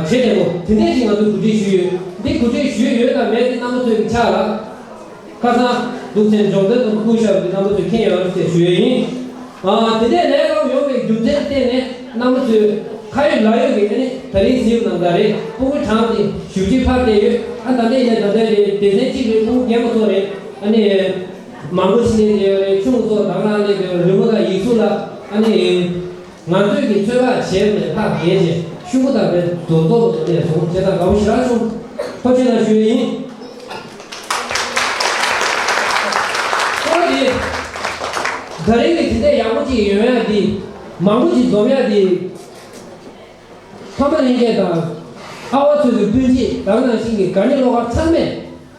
བདེ་པོ་དེ་འདྲས་ཅིག་ང་ཚོས་གོ་སྒྲིག་ཞུས་ཡོད། འདི་གོ་སྒྲིག་ཞུས་ཡོད་དང་མེད་དེ་རྣམ་པ་ཚོའི་ཕྱག་ལ། ཁ་སང་འདུག་ཚེ་སྦྱོང་ཚན་དང་སྐུ་ཞབས་ཀྱི་རྣམ་པ་ཚོས་མཁྱེན་ཡོད་རེད་ཅེས་ཞུ་ཡས་ཡིན། ཨ་དེ་འདྲའི་ལས་སླ་པོ་ཡོང་བའི་རྒྱུ་མཚན་བརྟེན་ནས་རྣམ་པ་ཚོས་ཁ་ཡོད་ལག་ཡོད་ཀྱི་ཨ་ནི་ད་རིང་གཟིགས་པ་ནང་ལྟར་རེད། ཕྲུ་གུའི་གྲངས་དེ་ཞེ་པོ་ཅིག་འཕར་བསྡད་ཡོད། ཨ་ད་ལྟ་ཡིན་ནའི་ད་ལྟའི་རེད། སྡེ་ཚན་གཅིག་རེད། ཕྲུ་གུ་རྒན་པ་ཚོ་རེད། ཨ་ནི་མང་པོ་ཞིག་སླེབས་བསྡད་ཡོད་རེད། ཆུང་ཚོ་དང་ལ་སླེབས་བསྡད་ཡོད་རེད། རི་མོ་དང་ཡིག་གཟུགས་ལ་ཨ་ནི། ང་ཚོས་ཀྱི་ཚོད་དཔག་བྱས་པ་ལས་ལྷག་རྒྱས་ཆེ་ཤུགས་དང་བའི་རྡོ་རྡོ་ལ་གནས་སོང་། བྱས་ཙང་དགའ་པོ་ཞེ་དྲག་བྱུང་། ཐུགས་རྗེ་གནང་ཞུ་ཡས་ཡིན། ཁོ་དེ་ད་རིང་གི་དེ་འདྲ་ཡག་པོ་ཅིག་ཡོང་ཡ་དེ། མང་པོ་ཅིག་འཛོམས་ཡ་དེ། ཕ་མ་ལྷན་རྒྱས་དང་། ཨ་བ་ཚོ་གི་སྤུན་མཆེད་དེ་ནང་བཞིན་གྱི་དགའ་ཉེ་བློ་དཀར་ཚང་མས།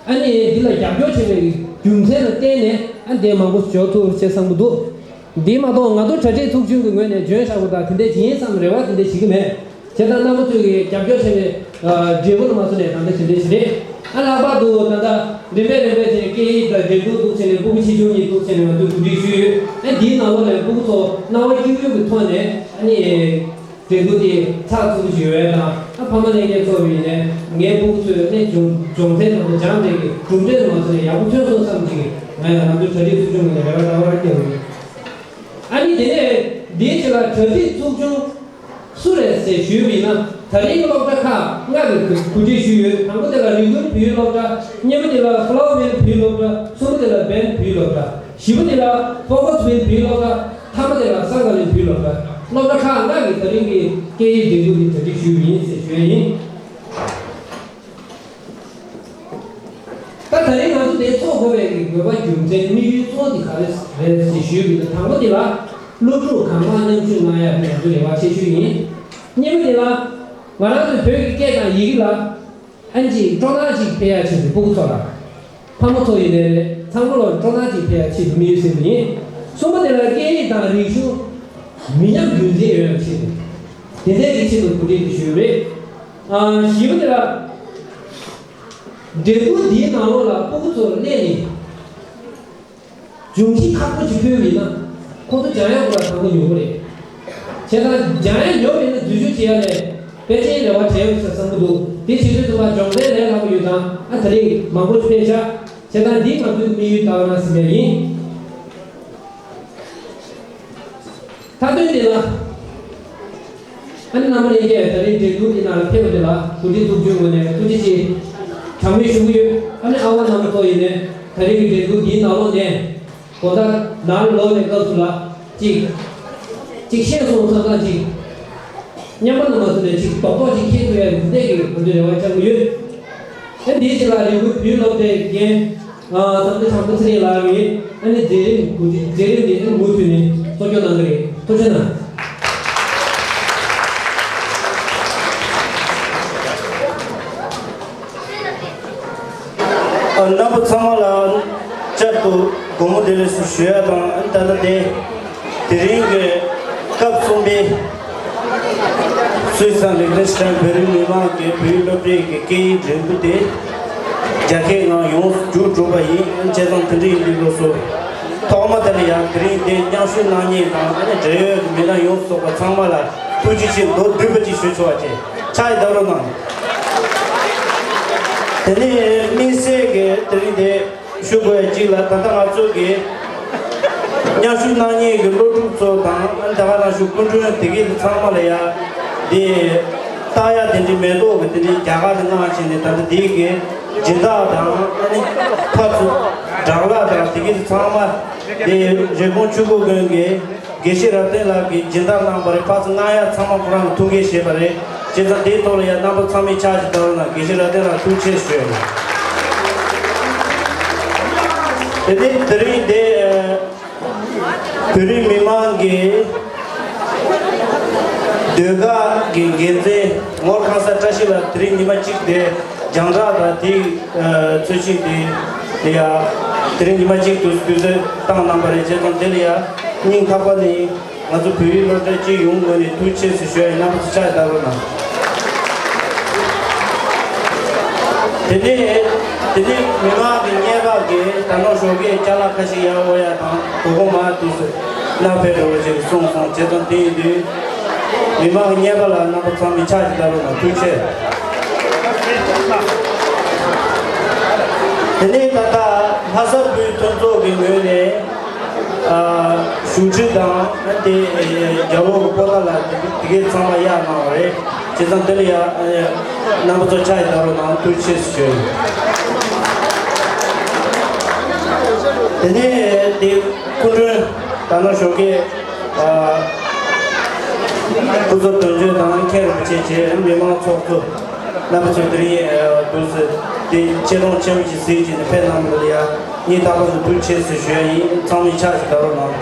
ཨ་ནི་འདི་ལ་རྒྱབ་སྐྱོར་བྱེད་པའི་རྒྱུ་མཚན་ལ་བརྟེན་ནས་ཨ་འདི་མང་པོ་འབྱོར་ཐུབ་ཅེས་བསམ་གྱི་འདུག། འདི་མ་གཏོགས་ང་ཚོ་གྲ་སྒྲིག་ཚོགས་ཆུང་གི་ངོས་ནས་འཇོན་ཤག་པོ་དང་དེ་འདྲས་ཡིན་བསམ་རེ་བ་དེ་འདྲས་བྱེད་ཀྱི་མེད། བྱས་ཙང་རྣམ་པ་ཚོས་ཀྱི་རྒྱབ་སྐྱོར་བྱས་པའི་འབྲས་བུ་ལ་མ་སོང་ནས་ད་ལྟ་དེ་འདྲས་ཞིག་རེད། ཨ་ལྷག་པར་དུ་ད་ལྟ་རིམ་པས་རིམ་པས་བྱས་སྐད་ཡིག་དང་འགྲན་བསྡུར་འདུག་བྱས་ནས་ཕྲུ་གུ་ཆེ་ཆུང་གཉིས་འདུག་བྱས་ནས་ང་ཚོས་གོ་སྒྲིག་ཞུས་ཡོད། ཨ་འདིའི་ནང་ལོགས་ནས་ཕྲུ་གུ་ཚོ་སྣང་བ་སྐྱིད་པོའི་གི་ཐོག་ནས་ཨ་ནི། འགྲན་བསྡུར་དེ་ཚགས་ཚུད་པོ་ཞིག་ཡོད་ཡ་དང་ ད་ཕ་མ་ལྷན་རྒྱས་ཚོགས་པའི་ནས་ངའི་སྤུ་གུ་ཚོས་ནས་སྦྱོང་སྦྱོང་ཚན་དང་པོ་སྦྱངས་འབྲས་ཀྱི་གྲུབ་འབྲས་མ་ཚོར་ཡག་པོ་ཐོན་སོང་བསམ་གྱི་ང་ཡང་ང་ཚོའི་གྲ་སྒྲིག་ཚོགས་ཆུང་ངོས་ནས་རེ་བ་རྒྱག་གི་ཡོད། ཨ་ནི་དེ་ནས་འདིའི་ཆེད་ལ་གྲ་སྒྲིག་ཚོགས་ཆུང་སུ་རེད་ཟེར་ཞུས་པ་ཡིན་ན། ད་རིང་གི་སློབ་གྲྭ་ཁག་ལྔ་གི་གོ་སྒྲིག་ཞུས་ཡོད། དང་པོ་དེ་ལ་རི་ཀོན་བོད་ཡིག་སློབ་གྲྭ། གཉིས་པ་དེ་ལ་ཕ་ལའོ་ཝེལ་བོད་ཡིག་སློབ་གྲྭ། གསུམ་པ་དེ་ལ་བན་བོད་ཡིག་སློབ་གྲྭ། བཞི་པ་དེ་ལ་ཕོ་ཁོ་ཚོ་བོད་ཡིག་སློབ་གྲྭ། ཐ་མ་དེ་ལ་སང་ག་ལིན་བོད་ཡིག་སློབ་གྲྭ། སློབ་གྲྭ་ཁག་ལྔ་གི་ད་རིང་གི་སྐད་ཡིག་འབྲེལ་གཏུག་གི་གྲ་སྒྲིག་ཞུས་པ་ཡིན་ཟེར་ཞུ་ཡ་ཡིན། ད་ད་རིང་ང་ཚོ་འདིར་ཚོགས་དགོས་པའི་གི་དགོས་པ་རྒྱུ་མཚན་དམིགས་ཡུལ་གཙོ་བོ་དེ་ག་རེ་རེད་ཟེར་ཞུས་པ་ཡིན་ན། དང་པོ་དེ་ལ་སློབ་ཕྲུག་གང་མང་མཉམ་ཞུགས་གནང་ཡ་དེ་ང་ཚོའི་རེ་བ་ཆེ་ཤོས་ཡིན། གཉིས་པ་དེ་ལ་ང་རང་ཚོའི་བོད་ཀྱི་སྐད་དང་ཡི་གེ་ལ་ཨ་ནི་ཅིག་སྤྲོ་སྣང་ཅིག་འཕེལ་ཡ་ཆེད་དུ། སྤུ་གུ་ཚོ་ལ། ཕ་མ་ཚོ་ཡིན་ནའི་རེད། ཚང་མ་ལ་སྤྲོ་སྣང་ཅིག་འཕེལ་ཡ་ཆེད་དུ་དམིགས་ཡུལ་ཟིན་པ་ཡིན། གསུམ་པ་དེ་ལ་སྐད་ཡིག་དང་རིག་གཞུང་མི་ཉམས་རྒྱུན་འཛིན་ཡོང་ཡ་ཆེད་དུ། དེ་འདྲའི་གི་ཆེད་དུ་གོ་སྒྲིག་དེ་ཞུས་རེད། ཨ། བཞི་པ་དེ་ལ། འབྲེལ་གཏུག་འདིའི་ནང་ལོགས་ལ་སྤུ་གུ་ཚོར་སླེབས་ནས་སྦྱོང་གཞི་ཁག་པོ་ཅིག་ཕུལ་བ་ཡིན་ན། ཁོ་ཚོ་སྦྱང་ཡག་སྐོར་ལ་དང་པོ་ཉོ་གི་རེད། བྱས་ཙང་སྦྱང་ཡག་ཉོ་བ་ཡིན་ན་འཛུལ་ཞུགས་བྱེད་ཡག་ལས་དཔེ་ཆའི་རེ་བ་བྲལ་ཡོད་ཟེར་བསམ་གྱི་འདུག་དེ་བྱེད་དུས་ཚོད་ལ་སྦྱོང་ཚན་ལས་སླ་པོ་ཡོད་ཙང་། ཨ། ད་རེས་མང་པོ་ཕེབས་ཤག་བྱས་ཙང་འདི་ང་ཚོའི་དམིགས་ཡུལ་ལྟ་བ་ན་ཟིན་པ་ཡིན། མཐའ་དོན་དེ་ལ། ཨ་ནི་རྣམ་པ་ལྷན་རྒྱས་ད་རེས་འབྲེལ་གཏུག་འདི་ནང་ལ་ཕེབས་པ་དེ་ལ་གོ་སྒྲིག་ཚོགས་ཆུང་ངོས་ནས་ཐུགས་རྗེ་ཆེ་གྲངས་མེད་ཞུ་གི་ཡོད། ཨ་ནི་ཨ་བ་རྣམ་པ་ཚོ་ཡིན་ནའི་ད་རེས་ཀྱི་འབྲེལ་གཏུག་འདིའི་ནང་ལོགས་ནས་དགོང་དག་ནང་ལོགས་ནས་སྐབས་སུ་ལ་ཅིག་ཅིག་ཤེས་སོང་བསམ་ན་ཅིག་མཉམ་པ་རྣམ་པ་ཚོ་ནས་ཅིག་རྡོག་རྡོག་ཅིག་ཤེས་ཐུབ་ཡ་འདི་འདྲས་ཀྱི་ང་ཚོས་རེ་བ་བཅངས་ཀྱི་ཡོད། ཨ། འདིའི་རྗེས་ལ་རི་བོ་བོད་སློབ་གྲྭའི་རྒན། ཨ། བསམ་གྲུབ་དྲང་པོ་ཚེ་རིང་ལགས་ཀྱིས་ཨ་ནི་མཛད་རིམ་གོ་སྒྲིག་མཛད་རིམ་དེ་ཨ་ནི་མུ་མཐུད་ནས་གཙོ་སྐྱོང་གནང་གི་རེད། ཐུགས་རྗེ་གནང་། ཨ། རྣམ་པ་ཚང་མ་ལ་བསྐྱར་དུ་དགོང་མོ་བདེ་ལེགས་སུ་ཞུ་ཡ་དང་། ཨ། ད་ལྟ་དེ་དེ་རིང་གི་སྐབས་གསུམ་པའི་སུད་སི་དང་ལིག་ཏེན་སི་ཊན་བོད་རིགས་མི་མང་གི་བོད་ཡིག་སློབ་གྲྭའི་གི་སྐད་ཡིག་འགྲན་བསྡུར་དེ་རྒྱ་སྐད་ནང་ཡོངས་སུ་བསྒྱུར་གྲུབ་པ་ཡིན། བྱས་ཙང་དེ་འདྲ་ཡིན་དུས་སྐབས་སུ་ཐོག་མ་དེ་ལ་ཡང་དེ་རིང་འདིར་མཉམ་ཞུགས་གནང་མཁན་དང་། ཨ་ནི་འབྲེལ་ཡོད་ཀྱི་མི་སྣ་ཡོངས་སུ་རྫོགས་པ་ཚང་མ་ལ་ཐུགས་རྗེ་ཆེ་མདོར་བསྡུས་པ་ཅིག་ཞུ་ཆོག་པ་བྱས། ཕྱག་ཡིག་བརྡབ་རོགས་གནང་། དེ་ནས་དམིགས་བསལ་གྱི་དེ་རིང་འདིར་ཞུ་དགོས་ཡ་གཅིག་ལ། ད་ལྟ་ང་ཚོ་གི་མཉམ་ཞུགས་གནང་མཁན་གྱི་སློབ་ཕྲུག་ཚོ་དང་། ཨ་ནི་ད་ག་ནང་བཞིན་སྐུ་མགྲོན་དེ་གའི་ཚང་མ་ལ་ཡ་འདི་ལྟ་ཡ་དེ་འདྲའི་མེ་ཏོག་གི་དེ་འདྲའི་རྒྱ་གར་དུ་མངགས་བྱས་ནས། ད་ལྟ་འདི་གི་སྦྱིན་བདག་དང་། ཨ་ནི་ཕར་ཚུར་སྦྲག་ལག་དང་དེ་གའི་ཚང་མ་འདི་རེབ་གོང་ཆུ་འགོ་དགོན་གྱི་དགེ་བཤེས་རབ་བརྟན་ལགས་ཀྱིས་སྦྱིན་བདག་གནང་བ་རེད། ཕར་ཚུར་མངགས་ཡ་ཚང་མ་ཁོ་རང་གིས་ཐུགས་འགན་བཞེས་པ་རེད། བྱས་ཙང་དེའི་ཐོག་ལ་ཡང་རྣམ་པ་ཚང་མས་ཕྱག་ཅིག་བརྡབ་རོགས་གནང་། དགེ་བཤེས་རབ་བརྟན་ལགས་ཐུགས་རྗེ་ཆེ་ཞུ་ཡ་ཡིན། དེ་ནས་དེ་རིང་འདི་བོད་རིགས་མི་མང་གི་ཟློས་གར་གྱི་འགན་འཛིན་ངོར་ཁང་གསར་བཀྲ་ཤིས་ལགས་དེ་རིང་ཉི་མ་གཅིག་དེ་རྒྱང་བསྒྲགས་དང་དེའི་ཚོས་ཆེན་དེ་ལ་ཡ་དེ་རིང་ཉི་མ་གཅིག་དུས་དུས་ཚོད་བཏང་གནང་བ་རེད། བྱས་ཙང་དེ་ལ་ཡ་སྙིང་ཐག་པ་ནས་ང་ཚོ་བོད་ཡིག་སློབ་གྲྭ་སྤྱི་ཡོངས་ངོས་ནས་ཐུགས་རྗེ་ཆེ་ཞུ་ཡ་ཡིན། རྣམ་པ་ཚོ་ཕྱག་བརྡབ་རོགས་གནང་། དེ་ནས་དེ་ནས་མི་མང་གི་སྙན་པ་གིས་ད་ནོར་ཞོགས་ཀས་ཅ་ལག་ཁ་ཤས་ཡར་དབོར་ཡ་དང་། དོ་དགོང་མར་དུས་སུ་ནང་ཕེབས་འགྲོ་བ་ཞིག་གསུངས་སོང་། བྱས་ཙང་དེ་ཡིན་དུས་མི་མང་གི་སྙན་པ་ལ་རྣམ་པ་ཚང་མས་ཕྱག་ཅིག་བརྡབ་རོགས་གནང་། ཐུགས་རྗེ་ཆེ། དེ་ནས་ད་ལྟ་ལྷ་ས་བོད་མཐུན་ཚོགས་ཀྱི་ངོས་ནས་ཨ་བཞུགས་ཁྲི་དང་། དེ་རྒྱལ་པོ་གི་པོ་ཏ་ལ་དེ་དེ་གའི་ཚང་མ་གཡར་གནང་བ་རེད། བྱས་ཙང་དེ་ལ་ཡ་རྣམ་པ་ཚོ་ཕྱག་ཅིག་བརྡབ་རོགས་གནང་། ཐུགས་རྗེ་ཆེ་ཞུ་ཡ་ཡིན། དེ་ནས་དེ་སྐུ་མགྲོན་ད་ནོར་ཞོགས་ཀས་ཨ་སྐུ་ཚབ་དོན་གཅོད་དང་མཁན་རིན་པོ་ཆེ་བཅས་མི་མང་ཚོགས་གཙོ་རྣམ་པ་ཚོ་དེ་རིང་ཨ་དུས་སུ་དེ་ཆེ་མཐོང་ཆེན་པོ་ཞིག་གཟིགས་བྱས་ནས་ཕེབས་གནང་བ་ལ་ཡ་སྙིང་ཐག་པ་ནས་ཐུགས་རྗེ་ཆེ་ཞུ་ཡ་ཡིན། ཚང་མས་ཕྱག་ཅིག་བརྡབ་རོགས་གནང་།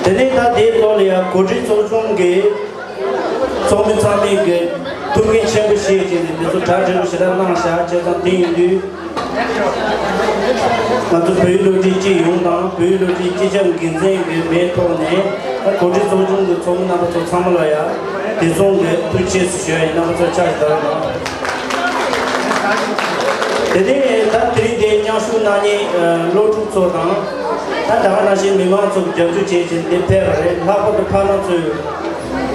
དེ་ནས་ད་དེའི་ཐོག་ལ་ཡ་གོ་སྒྲིག་ཚོགས་ཆུང་གི་ཚོགས་མི་ཚང་མས་ཀྱི་ཐུགས་འགན་ཆེན་པོ་བཞེས་བྱས་ནས་འདི་ཚོ་གྲ་སྒྲིག་པོ་ཞེ་དྲག་གནང་བཞག་བྱས་ཙང་དེ་ཡིན་དུས། ང་ཚོ་བོད་ཡིག་སློབ་གྲྭའི་སྤྱི་ཡོངས་དང་བོད་ཡིག་སློབ་གྲྭའི་སྤྱི་ཁྱབ་འགན་འཛིན་གྱི་མིང་ཐོག་ནས་ད་གོ་སྒྲིག་ཚོགས་ཆུང་གི་ཚོགས་མི་རྣམ་པ་ཚོ་ཚང་མ་ལ་ཡང་དེ་མཚུངས་ཀྱི་ཐུགས་རྗེ་ཆེ་ཞུ་ཡ་ཡིན། རྣམ་པ་ཚོ་ཕྱག་བརྡབ་རོགས་གནང་། དེ་ནས་ད་དེ་རིང་འདིར་མཉམ་ཞུགས་གནང་མཁན་སློབ་ཕྲུག་ཚོ་དང་། ད་ད་ག་ནང་བཞིན་མི་མང་ཚོ་རྒྱབ་སྐྱོར་བྱེད་བཞིན་འདིར་ཕེབས་པ་རེད། ལྷག་པར་དུ་ཕ་མ་ཚོས།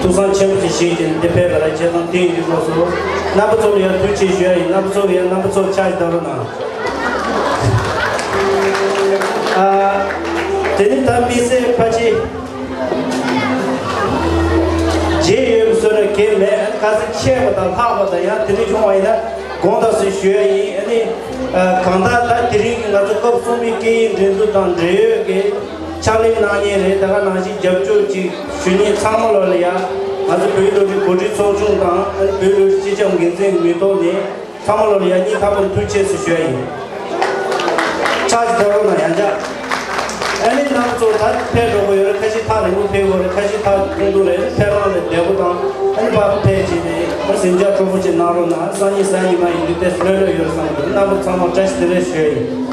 ཐུགས་བསམ་ཆེན་པོ་ཅིག་བཞེས་ཀྱིན་འདི་ཕེབས་པ་ལ་བྱས་ཙང་དེ་ཡིན་དུས་སྐབས་སུ་རྣམ་པ་ཚོ་ལ་ཡང་ཐུགས་རྗེ་ཆེ་ཞུ་ཡ་ཡིན། རྣམ་པ་ཚོ་ལ་ཡང་རྣམ་པ་ཚོ་ཕྱག་ཞིག་བརྡབ་རོགས་གནང་། ཨ། དེ་ནི་ད་དམིགས་བསལ་ཕལ་ཆེར་རྗེས་ཡོད་པའི་བཟོ་ལ་གལ་མེད། ཁ་སང་ཆད་པ་དང་ལྷག་པ་དང་ཡང་དེ་རིགས་བྱུང་བ་ཡིན་ན་དགོངས་དག་ཟེར་ཞུ་ཡ་ཡིན། ཨ་ནི། ཨ། གང་ལྟར་ད་དེ་རིང་གི་ང་ཚོ་སྐབས་གསུམ་པའི་སྐད་ཡིག་འགྲན་བསྡུར་དང་འབྲེལ་ཡོད་ཀྱི་ཕྱག་ལས་གནང་མཁན་རེད། ད་ག་ནང་བཞིན་རྒྱབ་སྐྱོར་ཅིག་ཞུ་མཁན་ཚང་མ་ལོ་ལ་ཡ། ང་ཚོ་བོད་ཀྱི་སློབ་གྲྭའི་འགོ་ཁྲིད་ཚོགས་ཆུང་དང་ཨ་ནི་བོད་སློབ་གྲྭའི་སྤྱི་ཁྱབ་འགན་འཛིན་གྱི་མི་ཐོག་ནས་ཚང་མ་ལོ་ལ་ཡ་སྙིང་ཐག་པ་ནས་ཐུགས་རྗེ་ཆེ་ཟེར་ཞུ་ཡ་ཡིན། ཕྱག་ཅིག་བརྡབ་རོགས་གནང་། ཡང་བསྐྱར། ཨ་ནི་རྣམ་པ་ཚོ་ད་ཕེབས་འགྲོ་གི་ཡོད་རེད། ཁ་ཤས་ཐག་རིང་པོ་ཕེབས་དགོས་རེད། ཁ་ཤས་ཐག་ཐུང་ཐུང་རེད། ཕེབས་རང་ལ་བདེ་པོ་དང་ཨ་ནི་ཕར་ཕེབས་བྱས་ནས་ཨ་ནི་གཟིམ་འཇག་སྤྲོ་པོ་ཅིག་གནང་རོགས་གནང་། སང་ཉིན་གཟའ་ཉི་མ་ཡིན་དུས་ཏོག་ཙམ་ལྷོད་ལྷོད་ཡོད་བསམ་གྱི་འདུག་རྣམ་པ་ཚང་མ་བཀྲ་ཤིས་བདེ་ལེགས་ཞུ་ཡ་ཡིན།